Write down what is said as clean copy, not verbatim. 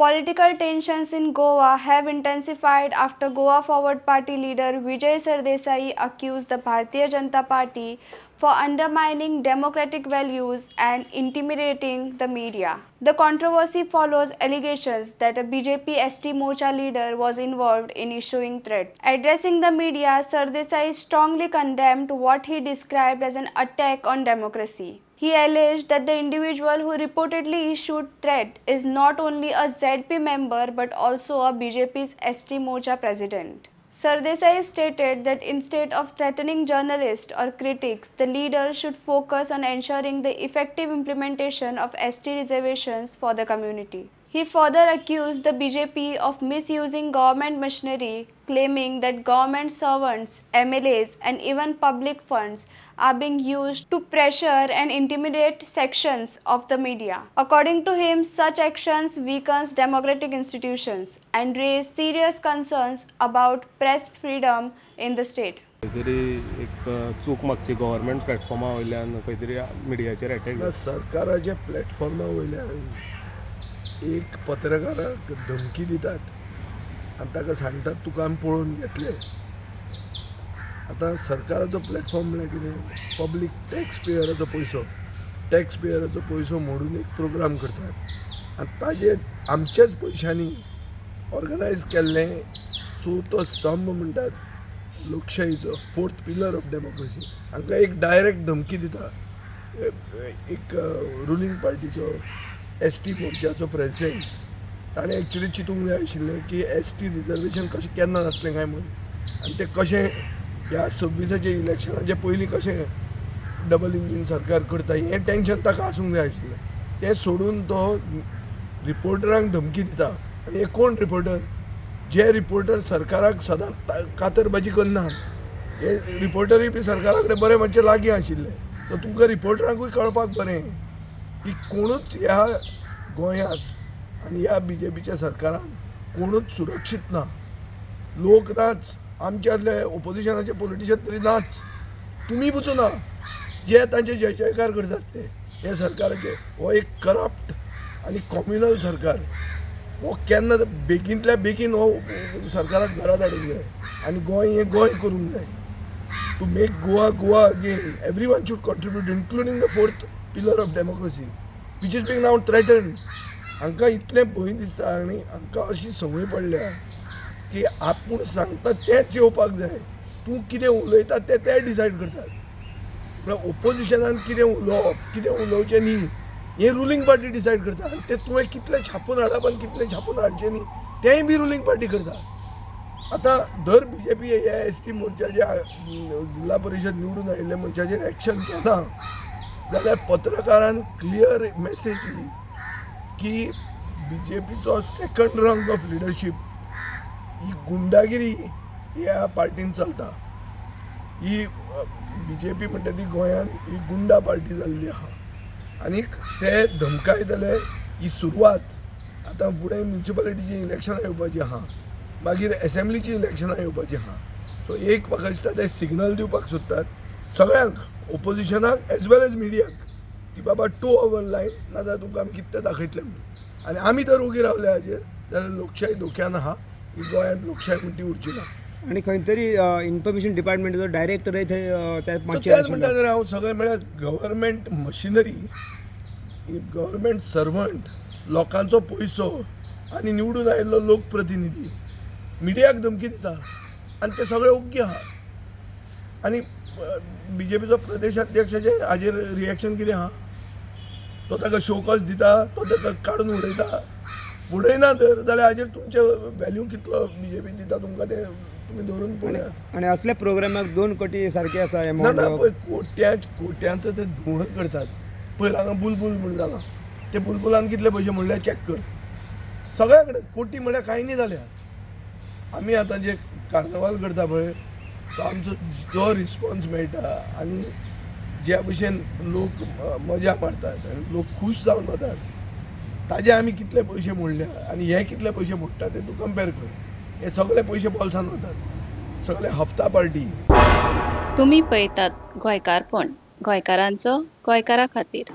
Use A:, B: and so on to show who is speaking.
A: Political tensions in Goa have intensified after Goa Forward Party leader Vijay Sardesai accused the Bharatiya Janata Party for undermining democratic values and intimidating the media. The controversy follows allegations that a BJP ST Morcha leader was involved in issuing threats. Addressing the media, Sardesai strongly condemned what he described as an attack on democracy. He alleged that the individual who reportedly issued threat is not only a ZP member but also a BJP's ST Morcha president. Sardesai stated that instead of threatening journalists or critics, the leader should focus on ensuring the effective implementation of ST reservations for the community. He further accused the BJP of misusing government machinery, claiming that government servants, MLAs, and even public funds are being used to pressure and intimidate sections of the media. According to him, such actions weakens democratic institutions and raise serious concerns about press freedom in the state.
B: खंय तरी एक चूक मागची government प्लॅटफॉर्मा वयल्यान खंय तरी मिडियाचेर attack.
C: ना, सरकाराच्या प्लॅटफॉर्मा वयल्यान एक पत्रकाराक धमकी दितात आनी ताका सांगतात, तुका आमी पळोवन घेतले. आतां सरकाराचो प्लॅटफॉर्म म्हळ्यार कितें? पब्लीक टॅक्स पेयराचो पयसो. टॅक्स पेयराचो पयसो मोडून एक प्रोग्राम करतात आनी ताजेर आमच्याच पयशांनी ऑर्गनायज केल्लें चवथो स्तंभ म्हणटात लोकशाहीचो, फोर्थ पिलर ऑफ डेमोक्रेसी, हांकां एक डायरेक्ट धमकी दिता एक रुलींग पार्टीचो एस टी मोर्चाचो प्रेसिडेंट. ताणें एक्चुली चिंतूंक जाय आशिल्लें की एस टी रिजर्वेशन कशें केन्ना जातलें काय म्हणून आनी तें कशें ह्या 26आच्या इलेक्शनाच्या पयलीं कशें डबल इंजीन सरकार करता हें टेंशन ताका आसूंक जाय आशिल्लें. तें सोडून तो रिपोर्टरांक धमकी दिता. आनी हे कोण रिपोर्टर? जे रिपोर्टर सरकाराक सदांच कातरबाजी करना, हे रिपोर्टरूय बी सरकारा कडेन बरे मातशे लागीं आशिल्ले. सो तुमकां रिपोर्टरांकूय कळपाक बरें की कोणूच ह्या गोंयांत आनी ह्या बीजेपीच्या सरकारान कोणूच सुरक्षीत ना. लोक नाच, आमच्यातले ओपोजिशनाचे पॉलिटिशियन तरी नाच, तुमी पसून ना, जे तांचे जय जयकार करतात ते हे सरकाराचे. हो एक करप्ट आनी कॉम्युनल सरकार. हो केन्ना बेगीनतल्या बेगीन हो सरकाराक घरा धाडूंक जाय आनी गोंय हें गोंय करूंक जाय. To make Goa Goa again, everyone should contribute, including the fourth pillar of democracy, which is being now threatened. हांकां इतलें भंय दिसता आनी हांकां अशी संवय पडल्या की आपूण सांगता तेंच येवपाक जाय. तूं कितें उलयता तें ते डिसायड करतात. म्हळ्यार ओपोजिशनान कितें उलोवप, कितें उलोवचें न्ही हें रुलींग पार्टी डिसायड करता. आनी तें तुवें कितलें छापून हाडप आनी कितलें छापून हाडचें न्ही तेंय बी रुलींग पार्टी करता. आतां धर बीजेपी ह्या एस टी मोर्चाच्या जिल्हा परिशद निवडून आयिल्ल्या मनशाचेर एक्शन घेना जाल्यार पत्रकारान क्लियर मेसेज ही की बीजेपीचो सेकंड रंग ऑफ लिडरशीप ही गुंडागिरी ह्या पार्टीन चलता. ही बीजेपी म्हणटा ती गोंयान ही गुंडा पार्टी जाल्ली आहा. आनीक ते धमकायतले ही सुरवात. आतां फुडें म्युनिसिपालिटीची इलेक्शनां येवपाची आहा, मागीर एसेंब्लीची इलेक्शनां येवपाची आहा. सो एक म्हाका दिसता ते सिग्नल दिवपाक सोदतात सगळ्यांक, ओपोजिशनाक एज वेल एज मिडियाक, की बाबा टो our line, नाजाल्यार तुमकां आमी कितें दाखयतले म्हणून. आनी आमी जर ओगी रावले हाजेर जाल्यार लोकशाही धोक्यान आहा. ही गोंयांत लोकशाही म्हण ती उरची ना.
D: आनी खंय तरी इन्फॉर्मेशन डिपार्टमेंटाचो डायरेक्टरय थंय त्या माचयेर
C: तेच
D: आशिल्लो.
C: म्हणटा न्ही हांव, सगळें म्हळ्यार गव्हर्मेंट मशिनरी, गव्हर्मेंट सर्वंट, लोकांचो पयसो आनी निवडून आयिल्लो लोकप्रतिनिधी मिडियाक धमकी दिता आनी ते सगळे ओग्गी आहा. आनी बीजेपीचो प्रदेश अध्यक्षाचें हाजेर रिएक्शन कितें आहा? तो ताका शोकॉज दिता, तो ताका काडून उडयता. उडयना तर जाल्यार हाजेर तुमचे व्हॅल्यू कितलो बीजेपी दिता तुमकां तें तुमी धरून पळयात.
D: आनी असल्या प्रोग्रामाक 2 कोटी सारके आसा
C: ना.
D: एमावंट.
C: ना, पळय, कोट्या कोट्यांचो ते धुंवर करतात. पयर हांगा बुलबुल म्हूण जाला, ते बुलबुलान कितले पयशे म्हणल्यार चॅक कर. सगळ्या कडेन कोटी म्हळ्यार कांय न्ही जाल्या. आमी आतां जे कार्नवाल करता पळय, तो आमचो जो रिस्पॉन्स मेळटा आनी ज्या भशेन लोक मजा मारतात आनी लोक खूश जावन वतात, ताजे आमी कितले पयशे मोडल्या आनी हे कितले पयशे मोडटा ते तूं कंपेर कर. हे सगळे पयशे बोल्सान वतात, सगळे हफ्ता पार्टी.
E: तुमी पळयतात गोंयकारपण, गोंयकारांचो गोंयकारा खातीर.